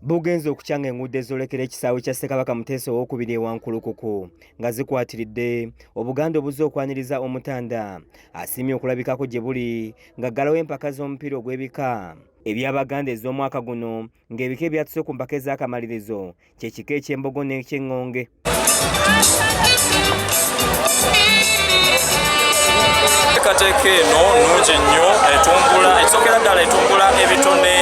Bugenze okukya ng'enguudo ezoolekera ekisaawe kya Ssekabaka Muteesa Owookubiri e Wankulukuku nga zikwatiridde Obuganda obuzze okwaniriza Omutanda asiimye okulabikako gye buli ng'aggalawo empaka z'omupiira ogw'ebika eby'Abaganda ez'omwaka guno ng'ebika ebyatuse ku mpaka ez'akamalirizo kye kika eky'Embogo n'eky'Eŋŋonge. Enteekateeka eno nnungi nnyo, etumbula ekisookera ddala etumbula ebitone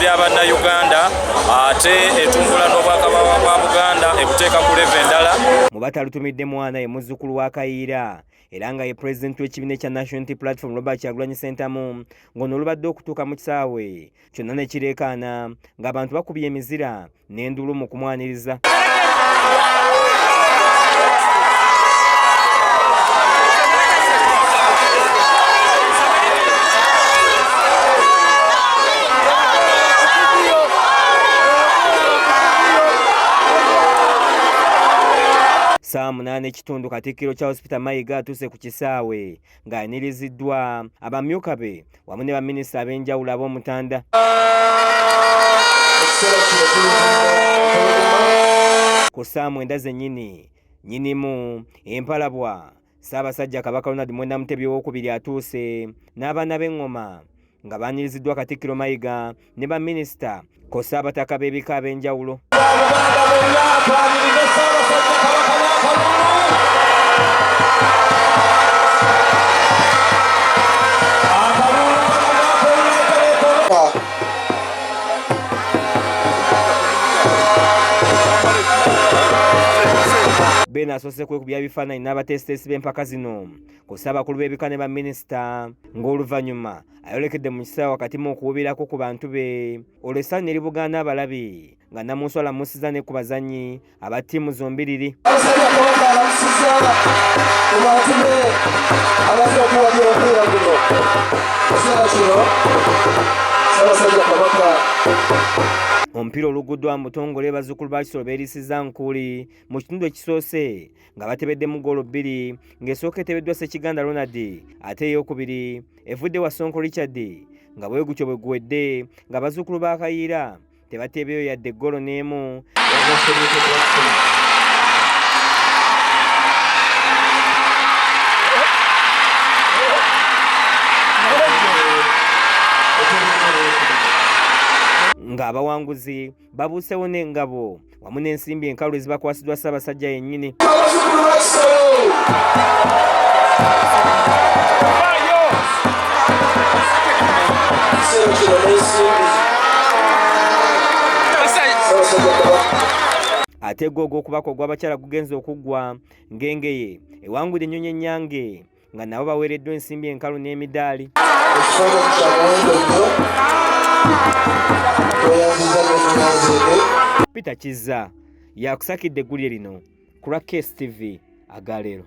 bya Bannayuganda, ate etumbula n'Obwakabaka bwa Buganda ebuteeka ku levo endala. Mu batalutumidde mwana ye muzzukulu wa Kayiira era nga ye pulezidenti w'ekibiina ekya National Unity Platform Robert Kyagulanyi Ssentamu, ng'ono olubadde okutuuka mu kisaawe kyonna ne kireekaana ng'abantu bakubye emizira n'enduulu mu kumwaniriza. Ssaawa 8:15 Katikkiro Charles Peter Mayiga atuuse ku kisaawe ng'ayaniriziddwa abamyuka be wamu ne baminisita ab'enjawulo ab'Omutanda. Ku ssaawa 9 zennyini nnyinimu Empalabwa Ssaabasajja Kabaka Ronald Mwenda Mutebi Owookubiri atuuse n'abaana b'eŋŋoma nga baaniriziddwa Katikkiro Mayiga ne baminisita kwossa abataka b'ebika ab'enjawulo. Ben asoose kwekubya bifaananyi n'abateesiteesi b'empaka zino kwossa abakulu b'ebika ne baminisita ng'oluvannyuma ayolekedde mu kisaawe wakati mu okuwubirako ku bantu be olwo essanyu ne libugaana abalabi nga Namunswa alamusiza ne ku bazannyi aba ttiimu zombiriri. Omupiira oluguddwa mu butongole bazzukulu ba Kisolo beerisiza nkuuli mu kitundu ekisoose nga batebeddemu ggoolo bbiri ng'esooka etebeddwa Ssekiganda Ronald ate ey'okubiri evudde wa Ssonko Richard nga bwe gutyo bwe guwedde nga bazzukulu ba Kayiira tebateebeyo yadde ggolo n'emu. Ng'abawanguzi babuusewo n'engabo wamu n'ensimbi enkalu ezibakwasiddwa Ssaabasajja yennyini. Ate gwo ogw'okubaka ogw'abakyala gugenze okuggwa ng'Engeye ewangudde Ennyonyi Ennyange nga nabo baweereddwa ensimbi enkalu n'emidaali. Peter Kizza yakusakidde eggulire lino ku lwa KSTV agaleero.